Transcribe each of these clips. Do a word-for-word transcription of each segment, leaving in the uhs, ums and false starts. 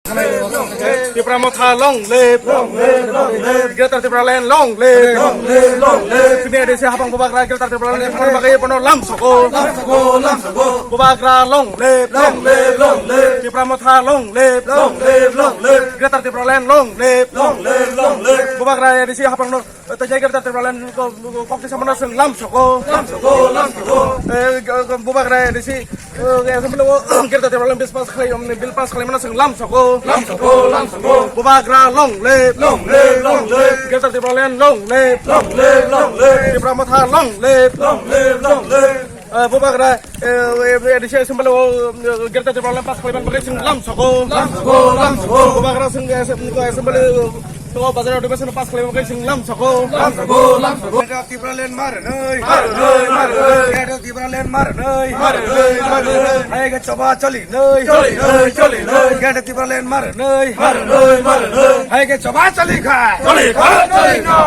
Tipra Motha long live. Long live, long live. Greater Tipraland long live. Long live, long live. Tini A D C hapang bubagra Greater Tipraland ni bagwi bono lam sogo. Lam sogo, lam sogo. Bubagra long live. Long live, long live. Tipra Motha long live. Long live, long live. Greater Tipraland long live. Long live, long live. Bubagra A D C hapang no Tei jai Greater Tipraland ko, ko, kokti samano chwng lam sogo. Lam sogo, lam sogo. Eh, g-, g-, bubagra A D C, eh, assembly o Greater Tipraland bill pass khlai, um, bill pass khlaimano chwng lam sogo. Lam sogo, lam sogo. Bubagra long live. Long live, long live. Greater Tipraland long live. Long live, long live. Tipra Motha long live. Long live, long live. Eh, bubagra, eh, eh, A D C assembly o, eh, Greater Tipraland pass khlaiman bagwi chwng lam sogo. Lam sogo, lam sogo. Bubagra chwng, eh, assembly, eh, to bazar adhibeson pass khlaiman bagwi chwng lam sogo. Lam sogo, lam sogo. Greater Tipraland mar nai. Mar nai, mar nai. Greater Tipraland mar nai. Mar nai, mar nai. Hai ke choba choli nai. Choli nai, choli nai. Greater Tipraland mar nai. Mar nai, mar nai. Hai ke choba choli kha. Choli kha, choli kha.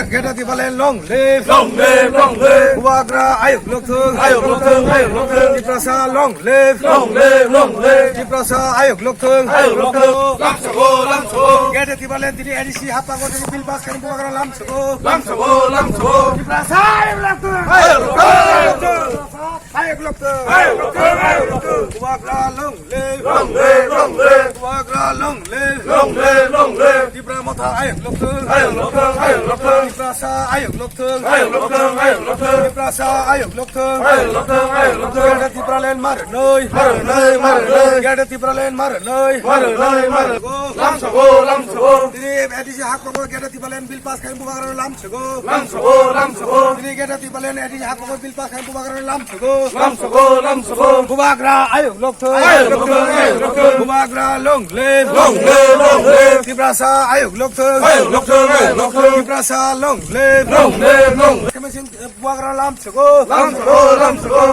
Greater Tipraland long live. Long live, long live. Bubagra ayuk lokthung. Ayuk lokthung, ayuk lokthung. Tiprasa long live. Long live, long live. Tiprasa ayuk lokthung. Ayuk lokthung. Lam sogo, lam sogo. Greater Tipraland tini A D C hapang o tini bill pass kani bubagra lam sogo. Lam sogo, lam sogo. Tiprasa ayuk lokthung. Ayuk lokthung. Ayuk lokthung. Ayuk lokthung, ayuk lokthung. Bubagra long live. Long live, long live. Bubagra long live. Long live, long live. Tipra Motha ayuk lokthung. Ayuk lokthung, ayuk lokthung. Tiprasa ayuk lokthung. Ayuk lokthung, ayuk lokthung. Tiprasa ayuk lokthung. Ayuk lokthung, ayuk lokthung. Greater Tipraland mar nai. Mar nai, mar nai. Greater Tipraland mar nai. Mar nai, mar nai. Lam sogo, lam sogo. Tini A D C hak tongo Greater Tipraland bill pass khaini bubagra lam sogo. Lam sogo, lam sogo. Tini Greater Tipraland A D C hak tongo bill pass khaini bubagra lam sogo. Lam sogo, lam sogo. Bubagra ayuk lokthung. Ayuk lokthung, ayuk lokthung. Bubagra long live. Long live, long live. Tiprasa ayuk lokthung. Ayuk lokthung, ayuk lokthung. Tiprasa long live. Long live, long live. Kemesing, eh, bubagra lam sogo. Lam sogo, lam sogo.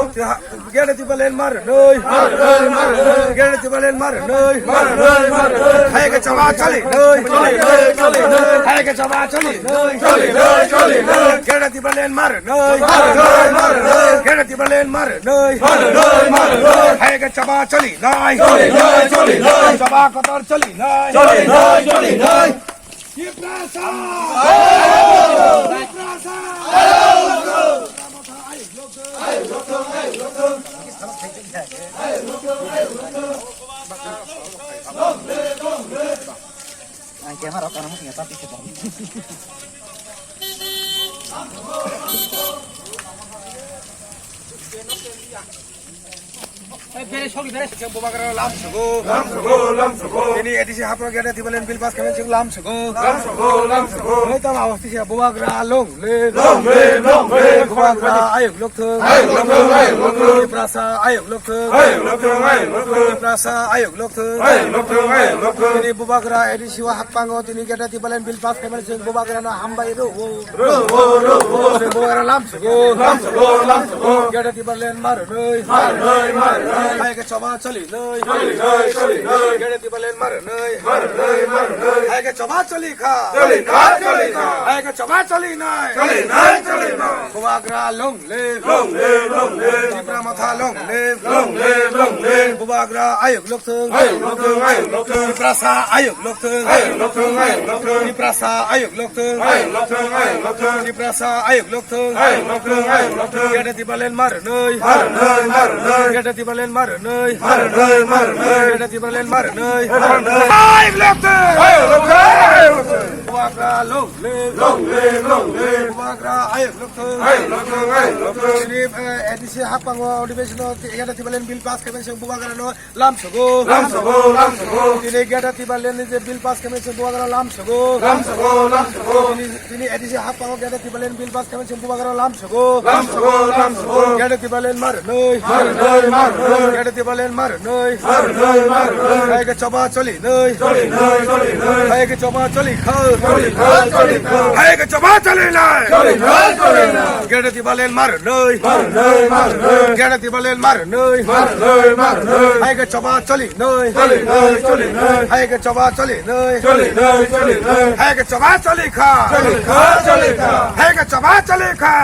Greater Tipraland mar nai. Mar nai, mar nai. Greater Tipraland mar nai. Mar nai, mar nai. Hai ke choba choli nai. Choli nai, choli nai. Hai ke choba choli nai. Choli nai, choli nai. Greater Tipraland mar nai. Mar nai, mar nai. Greater Tipraland mar nai. Mar nai, mar nai. Hai ke choba choli nai. Choli nai, choli nai. Choba kotor choli nai. Choli nai, choli nai. Tiprasa! Tiprasa! Ang camera rok ano mo tinggal tapi kita. Bubagra lam sogo. Lam sogo, lam sogo. Tini A D C hapro Greater Tipraland bill pass khaimani chwng lam sogo. Lam sogo, lam sogo. Oi tamo awasti se bubagra long live. Long live, long live. Bubagra ayuk lokthung. Ayuk lokthung, ayuk lokthung. Tiprasa ayuk lokthung. Ayuk lokthung, ayuk lokthung. Tiprasa ayuk lokthung. Ayuk lokthung, ayuk lokthung. Tini bubagra A D C o hakpango tini Greater Tipraland bill pass khaimani chwng bubagrano hambai rw. Ro, ro, ro, ro. Bubagra lam sogo. Lam sogo, lam sogo. Greater Tipraland mar nai. Mar nai, mar nai. Hai ke choba choli nai. Choli nai, choli nai. Greater Tipraland mar nai. Mar nai, mar nai. Hai ke choba choli kha. Choli kha, choli kha. Hai ke choba choli nai. Choli nai, choli nai. Bubagra long live. Long live, long live. Tipra Motha long live. Long live, long live. Bubagra ayuk lokthung. Ayuk lokthung, ayuk lokthung. Tiprasa ayuk lokthung. Ayuk lokthung, ayuk lokthung. Tiprasa ayuk lokthung. Ayuk lokthung, ayuk lokthung. Tiprasa ayuk lokthung. Ayuk lokthung, ayuk lokthung. Greater Tipraland mar nai. Mar nai, mar nai. Greater Tipraland mar nai. Mar nai, mar nai. Greater Tipraland mar nai. Mar nai. Ayuk lokthung. Ayuk lokthung, ayuk lokthung. Bubagra long live. Long live, long live. Bubagra ayuk lokthung. Ayuk lokthung, ayuk lokthung. Tini, eh, A D C hakpango adhibeshon o Greater Tipraland bill pass khaimani chwng bubagrano lam sogo. Lam sogo, lam sogo. Tini Greater Tipraland ni je bill pass khaimani chwng bubagra lam sogo. Lam sogo, lam sogo. Tini, tini A D C hakpango Greater Tipraland bill pass khaimani chwng bubagra lam sogo. Lam sogo, lam sogo. Greater Tipraland mar nai. Mar nai, mar nai. Greater Tipraland mar nai. Mar nai, mar nai. Hai ke choba choli nai. Choli nai, choli nai. Hai ke choba choli kha. Hai ke choba choli nai. Greater Tipraland mar nai. Greater Tipraland mar nai. Hai ke choba choli nai. Hai ke choba choli nai. Hai ke choba choli kha. Hai ke choba choli kha.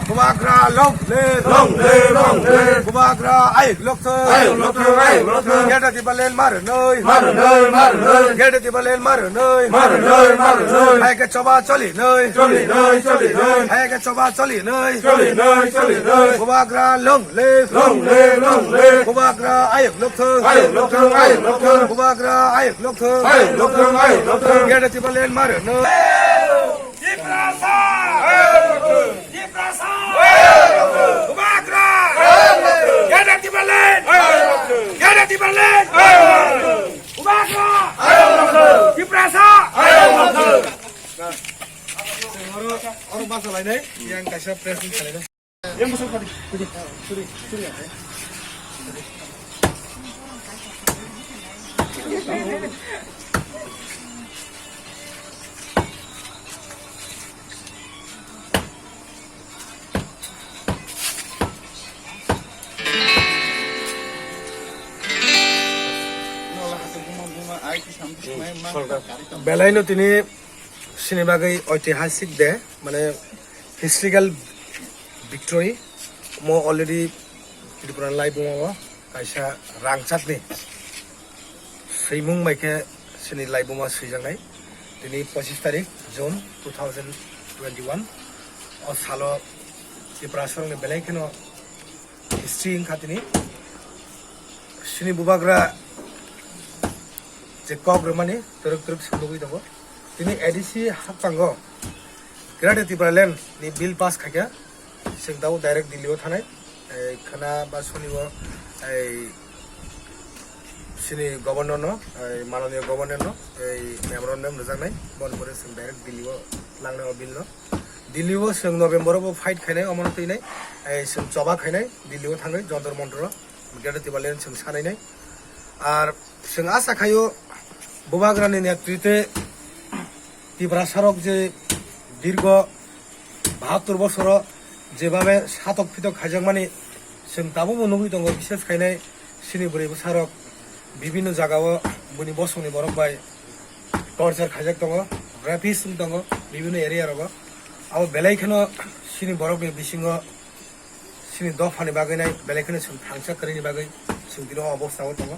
Bubagra long live. Bubagra ayuk lok thung. Greater Tipraland mar nai. Greater Tipraland mar nai. Hai ke choba choli nai. Hai ke choba choli nai. Bubagra long live. Bubagra ayuk lok thung. Bubagra ayuk lok thung. Greater Tipraland mar nai. Tiprasa! Tiprasa! Bubagra! Greater Tipraland! Greater Tipraland! Bubagra! Tiprasa! Oro, oro basa lainai, yang kaisa press meet khlainai. Belai no tini sini bagwi oitihasik de, mane historical victory mo already Tripura laibuma o kaisa rangchakni swimung bai khe sini laibuma swijaknai. Tini pochis tarik June two thousand twenty-one o salo Tiprasarokni belai kheno history wngkha tini. Sini bubagra je kok rwmani twrwk twrwk swlugwi tongo. Tini A D C hapsango Greater Tipraland ni bill pass khaikha, chwng tabuk direct Delhi o thanai. Ei khana ba soni o ei sini governor no, ei mananiya governor no ei memorandum rwjaknai, boni pore chwng direct Delhi o langnai o bill no. Delhi o chwng November o bo fight khainai, omono twinai, ei chwng choba khainai, Delhi o thangwi Jantar Mantar o Greater Tipraland chwng sanainai. Ar chwng asa khaio bubagrani netritwe Tiprasarok je dirgo bahattor bosoro jebabe satok phitok khaijakmani chwng tabukbo nugwi tongo, bishes khainai sini bwrwi bwsarok bibinno jagao buni bosongni borok bai torture khaijak tongo, rapist wng tongo bibinno area rogo. Abo belai kheno sini borokni bisingo sini dophani bagwi nai belai kheno chwng thangsa kwrwini bagwi chwng tini o obostha o tongo.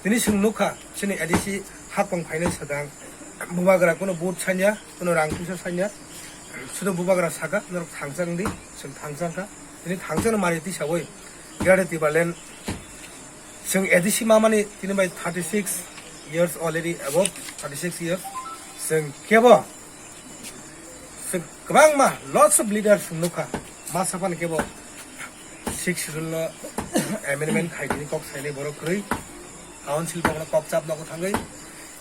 Tini chwng nukha chini A D C hakbang phainai swkang bubagra kuno vote sanya, kuno rang puisa sanya, sudo bubagra saka norok thangsa wngdi, chwng thangsa wngkha. Tini thangsa no mari tisawi Greater Tipraland chwng A D C mamani tini bai thirty six years, already above thirty six years. Chwng kebo Chwng kwbangma lots of leaders nukha, masa phano kebo six schedule no amendment khaitini kok sainai borok kwrwi, council borok no kok chap nogo thangwi,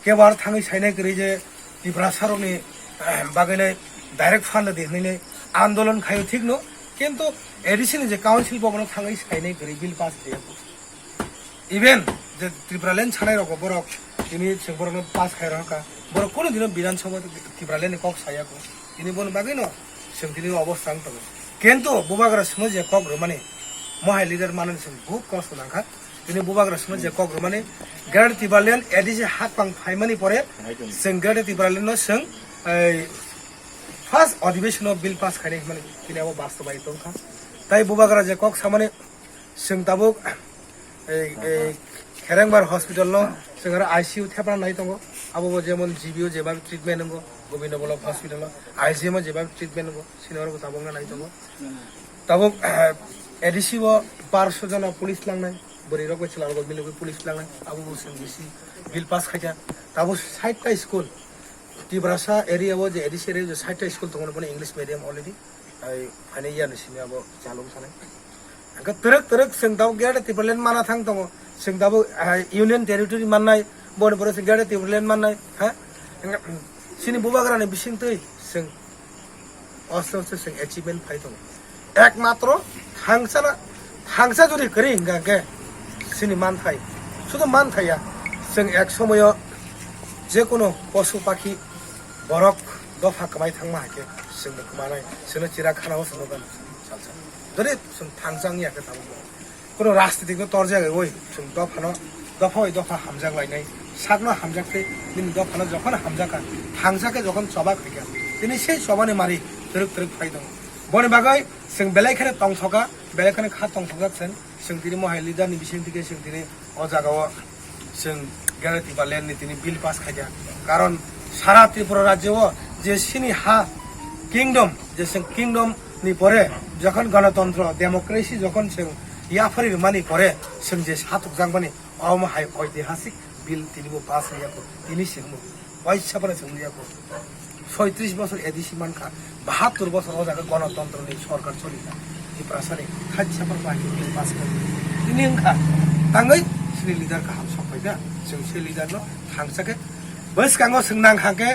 kebo aro thangwi sainai kwrwi je Tiprasarokni bagwinai direct fund di hwnwi andolon khaio thik no, kintu A D C ni je council borok no thangwi sainai kwrwi bill pass khaiya. Even je Tipraland sanai rok borok tini chwng borok no pass khai rok kha, borok kunu dino Bidhan Sabha Tipraland ni kok saya kho. Tini boni bagwi no chwng tini obostha wng tongo. Kintu bubagra simo je kok rwmani, mohai leader manani chwng buhut kosto nangkha. Tini bubagra simo je kok rwmani, Greater Tipraland A D C hakbang phaimani pore chwng Greater Tipraland no chwng ei first adhibeshon o bill pass khainai hwnmani tini abo bastobayi tongkha. Tai bubagra je kok samani Chwng tabuk ei, ei Kherengbar hospital no chwng aro I C U thepra nai tongo. Abo bo jemon G B o jeba treatment wngo, Gobinda Balab hospital o I C M o jeba treatment wngo, sini oro bo tabuk nai tongo. Tabuk A D C o barso jona police langnai, bwrwi rok bai chwla rok bai milogwi police langnai, abo bo chwng bisi bill pass khaikha. Tabuk sait ta school, Tiprasa area o je A D C area o je sait ta school tongo, bono English medium already. Ai, phainai yani simi abo chalung sanai. Hingke twrwk twrwk chwng tabuk Greater Tipraland mana thang tongo. Chwng tabuk, ah, Union Territory mannai, boni pore chwng Greater Tipraland mannai, ha? Hingke, chini bubagrani bisingtwi chwng oste oste chwng achievement phai tongo. Ekmatro thangsana, thangsa jodi kwrwi hingka hingke chini manthai. Sudu manthai ya, chwng ek somoyo jekono posu pakhi Borok dopha kwmai thangma hai khe chwngno kwmanai, chwngno chira khana o chwngno gana salsa. Jodi chwng thangsa wngya khe tabuk borok. Kono rajnitik no torjak oi chwng dophano, dopha oi dopha hamjak lainai. Sakno hamjak khe nini dophano jokhon hamjak kha, thangsa khe jokhon choba khaikha, tini sei chobani mari twrwk twrwk phai tongo. Boni bagwi chwng belai kheno tongthoka, belai kheno kha tongthokjak chwng, chwng tini mohai leader ni bising thike chwng tini o jaga o chwng Greater Tipraland ni tini bill pass khaikha. Karon sara Tripura rajyo o je chini ha kingdom, je chwng kingdom ni pore jokhon ganatantro, democracy jokhon chwng yaphari rwmani pore chwng je satukjakmani, omo hai oitihasik bill tini bo pass wngya kho, tini se hwnwi waisa phano chwng wngya kho. Soitris bosor A D C mankha, bahattur bosor o jaga ganatantro ni sorkar choli kha. Tiprasa ni khaisa phano bahai bill pass kha. Tini wngkha tangwi chini leader kaham sok phaikha, chwng se leader no thangsa khe bwskango chwng nang kha khe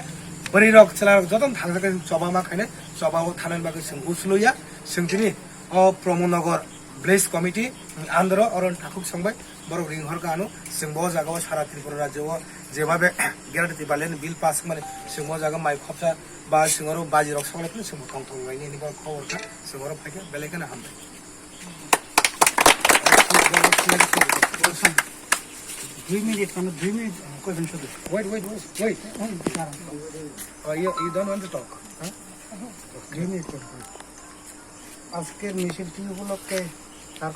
bwrwi rok chwla rok joto thangsa khe chobama khainai, choba o thanani bagwi chwng usulo ya, chwng tini o Pramod Nagar village committee andro oro takhuk songbai. Borok ring hor kha ano, chwng bo jaga o sara Tripura rajyo o jeba be Greater Tipraland bill pass mani, chwng bo jaga mai khopsa ba chwng oro baji rok sokle phano chwng bo tong tong laini ni borok khobor kha, chwng oro phai kha belai kheno hambai. Dui minute, mane dui minute, uh, question should be. Wait, wait, wait, wait. Oh, you, you don't want to talk, huh? Dui minute, question. আজকের মিছিল কি উপলক্ষে তার